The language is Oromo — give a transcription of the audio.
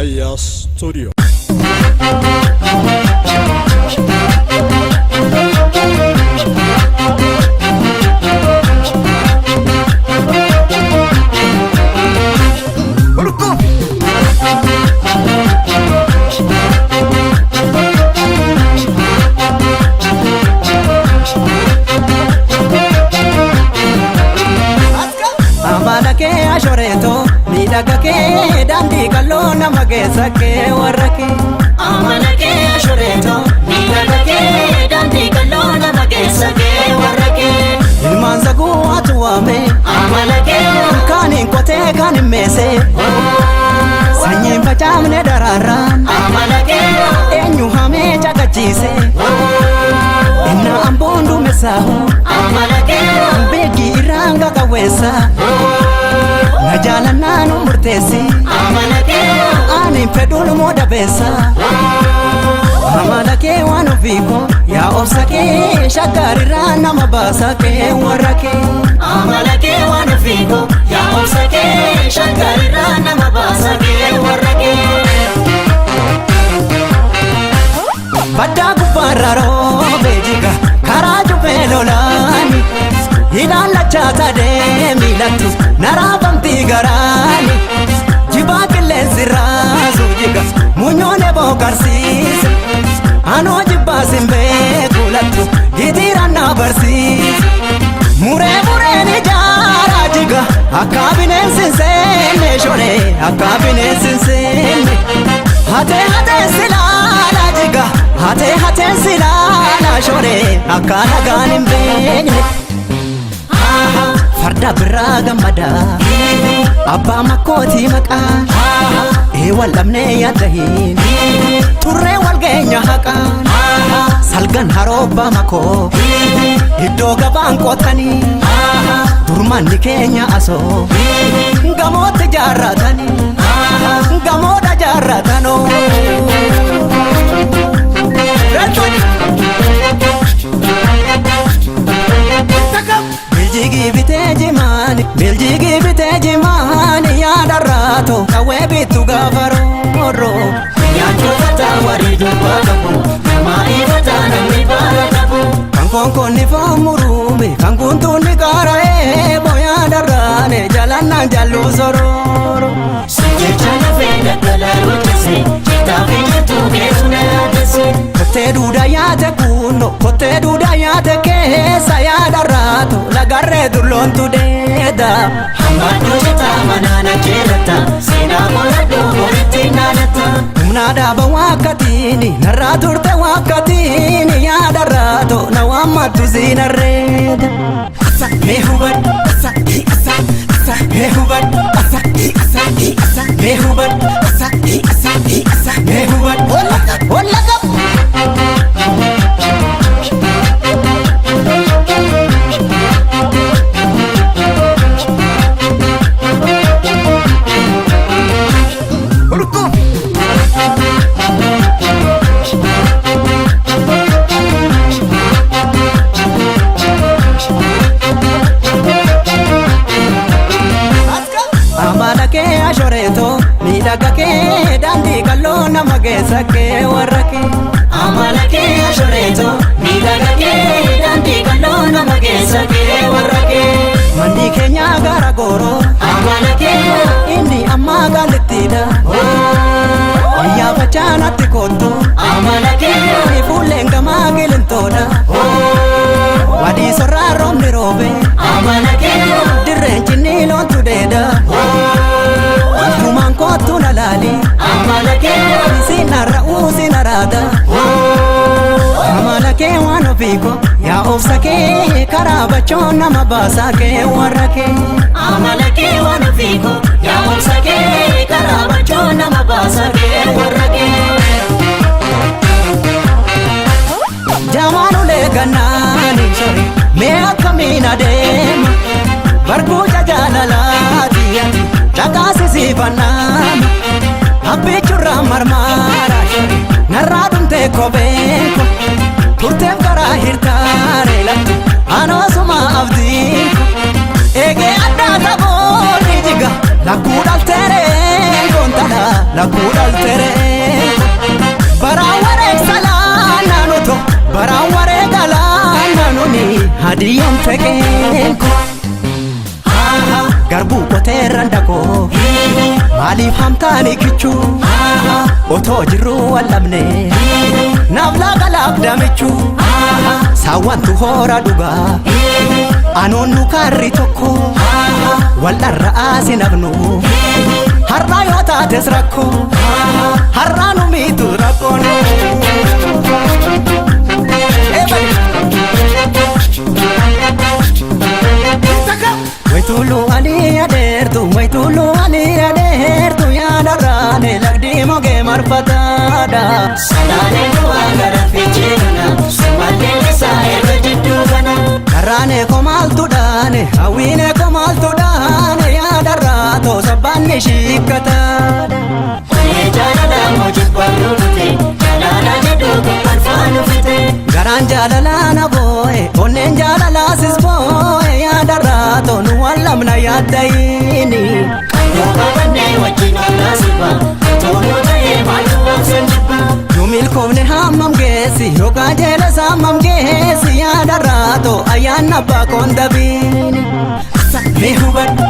Raayyaa Studio. Amala kee ashoreeto miidhaga kee daandii qalloo nama keessa kee warra kee. Amala kee ashoreeto miidhaga kee daandii qalloo nama keessa kee warra kee. Ilmaan zaguu atu waame Amala kee kaaniin qotee kaan hin meese sanyiin facaafne daraaraan amala kee eenyu hamee caqachiise inna amboon duumessaahu amala kee beekii irraan qaqawweessa na jaalannaan murteessi amala kee ani fedhuun moo dabeessa. Amala kee waan ofiiko yaa obsa kee shaggarirraa nama baasa kee warra kee. Amala kee waan ofiiko yaa obsa kee shaggarirraa nama baasa kee warra kee. Baddaa gubbaarra roobee jiga karaa jubbee lolaani ilaallachaa sadee miilattu naraafamtii garaani jibaa qilleensi raasuu jiga munyoon eboo karsiise anoo jibbaa sin beeku lattu hitiiraan na barsiise muree mureen ijaaraa jiga akka bineensi hin seenne shoree akka bineensi hin seenne hatee hatee silaala jiga hatee hatee silaala shoree akka nagaan hin beekne. Farda biraa gammada abbaa makkootii maqaa ee wal dhabnee yaadda hin turree wal geenya haqaan salgan haroobbaa makoo iddoo gabaan qotanii durmanni keenya asoo gamootti jaarratanii gamoodha jaarratanoo. Biljigii bitee jimaani biljigii bitee jimaani yaadarraato qawwee bittu gaafa roorroo. Nyaachuu fataa warii dubbaa qabu namaa ifataa namni baala qabu. Kan konkoonni foon murume kan kuntuunni qaara'ee booyaa darraane jalannaan jalluu sorooro. Jecha lafee daggalaa hojjese jetaa fi jettuu keetu na yaaddesse. Kottee duudaa nyaate kunno kottee duudaa nyaate keessa yaadarraato lagarree dulloontu deeda. Hambadduu jetaa manaan ajjeeratta seenaa qoradhuu walitti naanatta. Humna dhaaba waakkatiini narraa turte waakkatiini yaadarraato na waammattu siinarreeda. Mee hubadhu mee hubadhu mee hubadhu mee hubadhu olla qabu. Amala kee ashoreeto miidhaga kee daandii qalloo nama keessa kee warra kee. Amala kee ashoreeto miidhaga kee daandii qalloo nama keessa kee warra kee. Manni keenya gara gooroo Amala kee inni ammaa gaalittiidha. Ayyaafachaa natti kottu amala kee fuulleen gamaa qilintoodha. Wadii sorraa roobni roobe amala kee dirreen cinni loontu deeda. Waltumaan kottu na laali amala kee sinarra uusin araada. Amala kee waan ofiiko yaa obsa kee karaa bachoo nama baasaa kee warra kee. Amala kee waan ofiiko yaa obsa kee karaa bachoo nama baasa kee warra kee. Jamaanulee gannaani sore mee akkamiin adeema barbuuca jaalalaati ati caqaasisiifannaama abbichurraa marmaara shore narraa dhumtee kopheen ko turteef karaa hirtaare lattu anoosuma abdiin ko eegee addaa saboonni jiga lakkuu dhalteeree goontala Lakkuu dhalteree baraan wareegsalaa naannoto baraan wareegalaa naannoni hadiyyoon feqeenko. Garbuu qoteerran dakoo maaliif hamtaani kichuu otoo jirruu wallabne naaf laaqalaaf damichuu saawwantu hoora dhugaa anoon nu kaarri tokko wal dharra'aa sinafnu har'aa yoo taates rakkoo har'aa nu miitu rakkoon. Wayituuluu alii adeertu wayituuluu alii adeertu yaada lagdi mogee marfataadha. Salaalee du'aa gara fiichee kana Sumaallee isaa irra jidduu kana. Karraanee komaaltu dhaane hawwiinee komaaltu dhaane yaadarraa toosa baanni shiikkataadha. Onee jaalalaa moojibbaanuu dhufte jaalala jedhu kolfaa dhufte. Garaan jaalalaa na boo'e onneen jaalalaa sis boo'e yaadarraa toonu waan lamna yaaddayiini. Yoo qabannee wajjin ollaa sirba toonuu ta'ee maaltu obsan jibba. Yoo milkoofne hammam geessi yookaan jeelas hammam geessi yaadarraa too ayyaanna abbaa koon dabiini. Ni hubadhu